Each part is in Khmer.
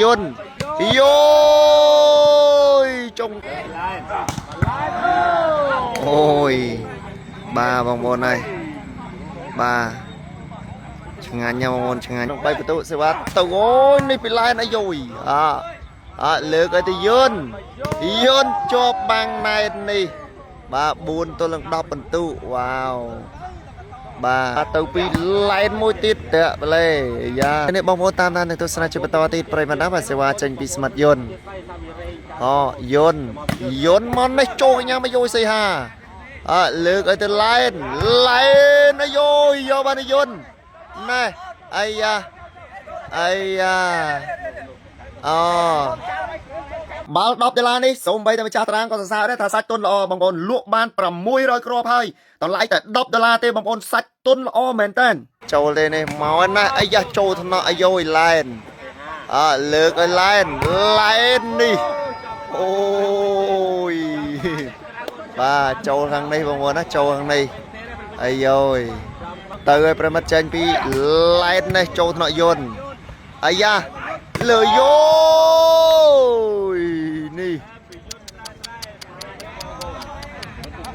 យន្តយោយចុងអូយបាទបងប្អូនហើយបាទឆ្ងាញ់ណាស់បងប្អូនឆ្ងាញ់3បន្ទុសេវាទៅអូយនេះពីឡែនអាយយអអលើកឲ្យទៅយន្តយន្តជាប់បាំងណែននេះបាទ4ទល់នឹង10បន្ទុវ៉ាវបាទទៅពីឡែនមួយទៀតតាក់ប្លេយ៉ានេះបងប្អូនតាមដាននឹងទស្សនាជាបន្តទៀតប្រិយមិត្តណាបាទសេវាចេញពីស្មាត់យន្តអូយន្តយន្តមកនេះចូលកញ្ញាមកយយសីហាអើលើកឲ្យទៅឡែនឡែនអាយយយកបានយន្តណែអាយ៉ាអាយ៉ាអូបាល់10ដុល្លារនេះសូម្បីតែម្ចាស់តារាងក៏សរសើរដែរថាសាច់ទុនល្អបងប្អូនលក់បាន600គ្រាប់ហើយតម្លៃតែ10ដុល្លារទេបងប្អូនសាច់ទុនល្អមែនតើចូលទេនេះមកណាអាយ៉ាចូលថ្នាក់អាយយឡែនអើលើកឲ្យឡែនឡែននេះអូយបាទចូលខាងនេះបងប្អូនណាចូលខាងនេះអាយយទៅឲ្យប្រិមិត្តចេញពីឡែននេះចូលថ្នាក់យន្តអាយ៉ាលើយយនេះ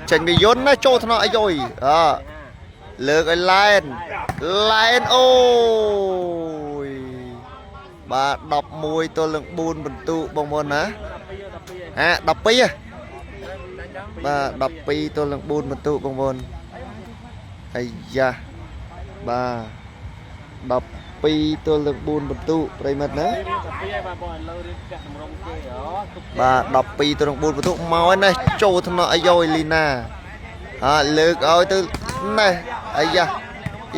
ចេញពីយន្តណាចូលថ្នាក់អាយយអើលើកឲ្យឡែនឡែនអូយបាទ11ទល់នឹង4បន្ទុបងប្អូនណាហា12ហ៎បាទ12ទល់នឹង4បន្ទុបងប្អូនអាយ៉ាបាទ12ទល់នឹង4បន្ទុប្រិមិត្តណា 12ហើយបាទបងឥឡូវរៀបចាក់តម្រង់គេអូទុក បាទ12ទល់នឹង4បន្ទុមកហើយនេះចូលថ្នាក់អាយយលីណាអើលើកឲ្យទៅនេះអាយ៉ា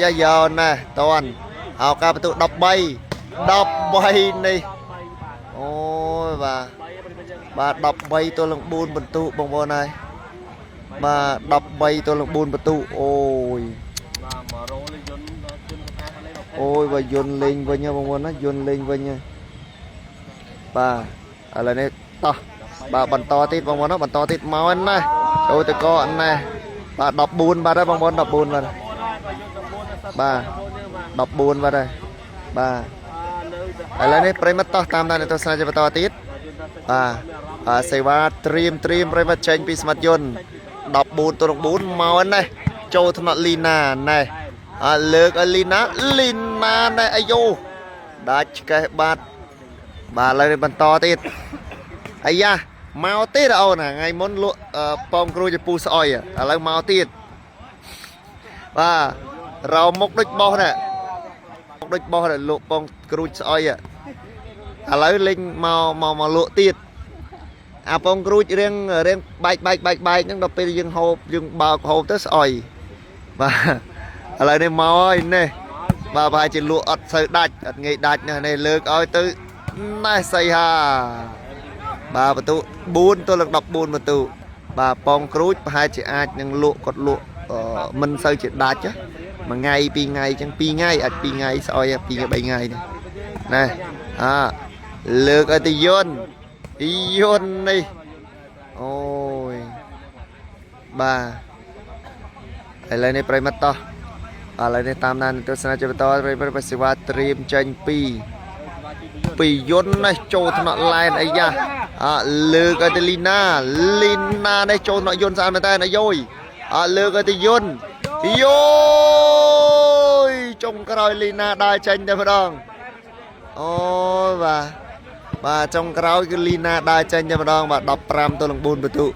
យ៉ាយ៉ណែតន់អោការបន្ទុ13 13នេះអូយបាទបាទ13ទល់នឹង4បន្ទុបងប្អូនហើយបាទ13ទល់នឹង4បន្ទុអូយ បាទមករោលយន្តជន់កថាលេង អូយបើយន្តលេងវិញហ៎បងប្អូនណាយន្តលេងវិញហ៎បាទឥឡូវនេះតោះបាទបន្តទៀតបងប្អូនណាបន្តទៀតមកហើយណាចូលទៅកណែបាទ14បាទហើយបងប្អូន14បាទបាទ14បាទហើយបាទឥឡូវនេះប្រិមត្តតោះតាមដានទស្សនាជាបន្តទៀតបាទបាទសេវាត្រៀមត្រៀមប្រិមត្តចេញពីស្មាត់យន្ត14ទល់នឹង4មកហើយណាចូលថ្នាក់លីណាណែអើលើកឲ្យលីណាលីណាណែអាយ៉ូដាច់ឆ្កេះបាត់បាទឥឡូវនេះបន្តទៀតអាយ៉ាមកទៀតអូនថ្ងៃមុនលក់ប៉ោងគ្រូជាពូស្អុយឥឡូវមកទៀតបាទរោមុខដូចបោះណែមុខដូចបោះណែលក់ប៉ោងគ្រូស្អុយឥឡូវលេងមកមកមកលក់ទៀតអាប៉ោងគ្រូចរៀងរៀងបែកបែកបែកបែកហ្នឹងដល់ពេលយើងហូបយើងបើកហូបទៅស្អុយបាទឥឡូវនេះមកហើយនេះបាទប្រហែលជាលក់អត់សូវដាច់អត់ងាយដាច់ណាស់នេះលើកឲ្យទៅណែសីហាបាទបន្ទុ4ទល់នឹង14បន្ទុបាទប៉ងក្រូចប្រហែលជាអាចនឹងលក់គាត់លក់មិនសូវជាដាច់មួយថ្ងៃពីរថ្ងៃអញ្ចឹងពីរថ្ងៃអាចពីរថ្ងៃស្អុយពីរថ្ងៃ3ថ្ងៃនេះណែអាលើកឲ្យទៅយន្តយន្តនេះអូយបាទឥឡូវនេះប្រិមត្តតោះឥឡូវនេះតាមដានទស្សនាជាបន្តប្រិមត្តសេវាត្រៀមចេញពីពីយន្តនេះចូលថ្នាក់ឡែនអីយ៉ាអលើកឲ្យទៅលីណាលីណានេះចូលថ្នាក់យន្តស្អាតមែនតើអាយយអលើកឲ្យទៅយន្តយយចុងក្រោយលីណាដើរចេញតែម្ដងអូយបាទបាទចុងក្រោយគឺលីណាដើរចេញតែម្ដងបាទ15ទល់នឹង4បន្ទុ